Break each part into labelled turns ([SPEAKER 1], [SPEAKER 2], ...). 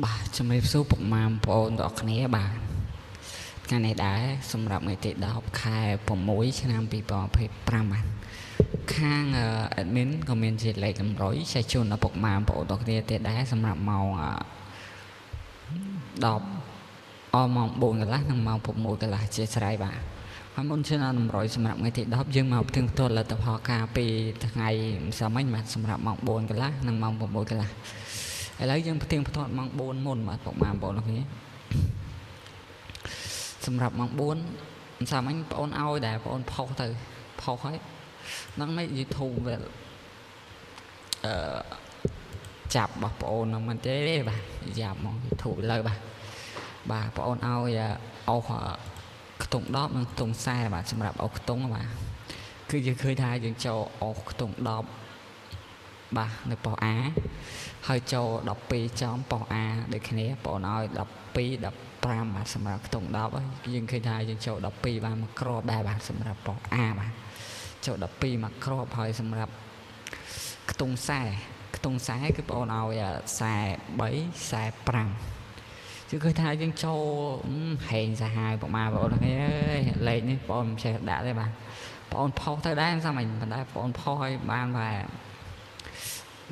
[SPEAKER 1] បាទជំរាបសួរពុកម៉ែបងប្អូនទាំងអស់គ្នាបាទថ្ងៃនេះដែរសម្រាប់ថ្ងៃទី10ខែ6ឆ្នាំ2025បាទខាង admin ក៏មានជាលេខតម្រុយចែកជូនដល់ពុកម៉ែបងប្អូនទាំងគ្នាទៀតដែរសម្រាប់ម៉ោង10អម៉ោង4កន្លះនិងម៉ោង6កន្លះជាស្រ័យបាទហើយមុនឈានដល់តម្រុយសម្រាប់ថ្ងៃទី10យើងមកផ្ទៀងផ្ទាត់លទ្ធផលការពីថ្ងៃម្សិលមិញបាទសម្រាប់ម៉ោង4កន្លះនិងម៉ោង6កន្លះឥឡូវយើងផ្ទៀងផ្ទាត់ម៉ោង4មុនបាទពុកម៉ែបងប្អូនគ្នាសម្រាប់ម៉ោង4ម្សិលមិញបងអូនឲ្យដែរបងអូនផុសទៅផុសហើយហ្នឹងមិន YouTube វាអឺចាប់របស់បងអូនហ្នឹងមិនទេបាទយ៉ាប់មក YouTube លើបាទបាទបងអូនឲ្យអស់ខ្ទង់10និងខ្ទង់40បាទសម្រាប់អស់ខ្ទង់បាទគឺយើងឃើញថាយើងចូលអស់ខ្ទង់10បាទនៅប៉ុស្តិ៍ A ហើយចូល12ចំប៉ុស្តិ៍ A ដូចគ្នាបងឲ្យ12 15បាទសម្រាប់ខ្ទង់10ហើយយើងឃើញថាយើងចូល12បានមួយគ្រាប់ដែរបាទសម្រាប់ប៉ុស្តិ៍ A បាទចូល12មួយគ្រាប់ហើយសម្រាប់ខ្ទង់40ខ្ទង់40គឺបងឲ្យ43 45គឺឃើញថាយើងចូលហែងសាហាវប្រមាណបងប្អូនអើយលេខនេះបងមិនចេះដាក់ទេបាទបងផុសទៅដែរសម័យប៉ុន្តែបងផុសឲ្យបានបាទ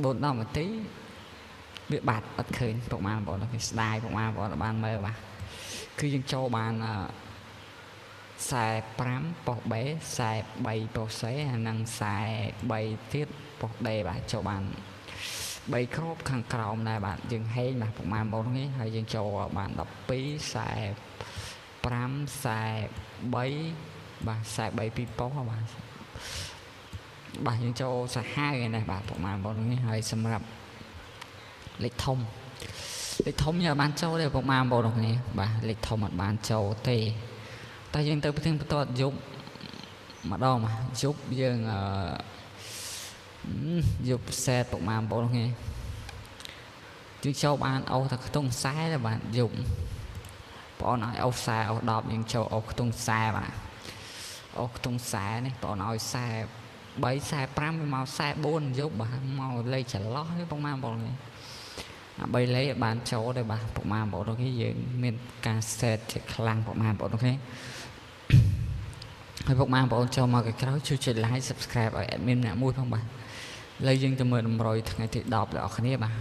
[SPEAKER 1] 4 10នាទីវាបាត់អត់ឃើញពុកម៉ែបងប្អូនគេស្ដាយពុកម៉ែបងប្អូនបានមើលបាទគឺយើងចូលបាន45ប៉ុស្តិ៍ B 43ប៉ុស្តិ៍ C ហើយនិង43ទៀតប៉ុស្តិ៍ D បាទចូលបាន3គ្រាប់ខាងក្រោមដែរបាទយើងហេងបាទពុកម៉ែបងប្អូននេះហើយយើងចូលបាន12 45 43បាទ43ពីរប៉ុស្តិ៍បាទបាទយើងចូលសាហាវឯនេះបាទពុកម៉ែបងប្អូននេះហើយសម្រាប់លេខធំលេខធំយើងអត់បានចូលទេពុកម៉ែបងប្អូនគ្នាបាទលេខធំអត់បានចូលទេតែយើងទៅផ្ទៀងផ្ទាត់យប់ម្ដងបាទយប់យើងអឺយប់សែតពុកម៉ែបងប្អូនគ្នាយើងចូលបានអូសតែខ្ទង់40ទេបាទយប់បងឲ្យអូស40អូស10យើងចូលអូសខ្ទង់40បាទអូសខ្ទង់40នេះបងឲ្យ43 45វាមក44យប់បាទមកលេខចន្លោះនេះពុកម៉ែបងប្អូនគ្នាអា3លេខបានចូលទេបាទពុកម៉ែបងប្អូនគ្នាយើងមានការ set ជាខ្លាំងពុកម៉ែបងប្អូនគ្នាហើយពុកម៉ែបងប្អូនចូលមកក្រោយជួយចុច like subscribe ឲ្យ admin អ្នកមួយផងបាទឥឡូវយើងទៅមើលតម្រុយថ្ងៃទី10ដល់អ្នកគ្នាបាទ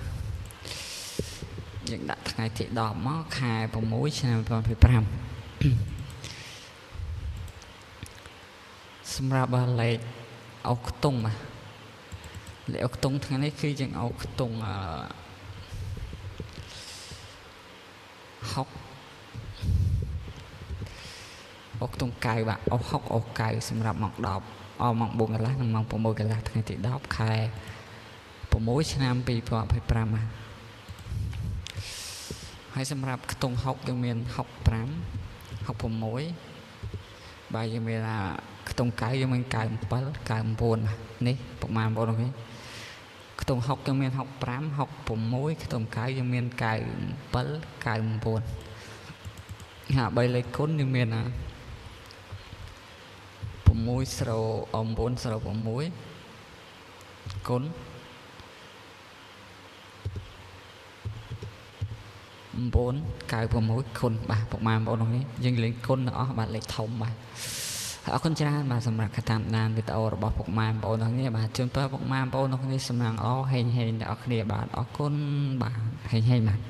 [SPEAKER 1] យើងដាក់ថ្ងៃទី10មកខែ6ឆ្នាំ2025សម្រាប់លេខអុកខ្ទង់បាទលេខអុកខ្ទង់ថ្ងៃនេះគឺយើងអុកខ្ទង់អឺ6អុកខ្ទង់9បាទអុក6អុក9សម្រាប់ម៉ោង10អម៉ោង4កន្លះនិងម៉ោង6កន្លះថ្ងៃទី10ខែ6ឆ្នាំ2025បាទហើយសម្រាប់ខ្ទង់6យើងមាន65 66បាទយើងមានអាខ្ទង់9យើងមាន97 99បាទនេះប្រហែលបងប្អូនខ្ទង់6យើងមាន65 66ខ្ទង់9យើងមាន97 99ហា3លេខគុណយើងមានអា6ស្រូ9ស្រូ6គុណ9 96គុណបាទពុកម៉ែបងប្អូននេះយើងលេងគុណទាំងអស់បាទលេខធំបាទហើយអរគុណច្រើនបាទសម្រាប់ការតាមដានវីដេអូរបស់ពុកម៉ែបងប្អូនទាំងនេះបាទជូនពរពុកម៉ែបងប្អូនទាំងនេះសំណាងល្អហេងហេងទាំងអស់គ្នាបាទអរគុណបាទហេងហេងបាទ។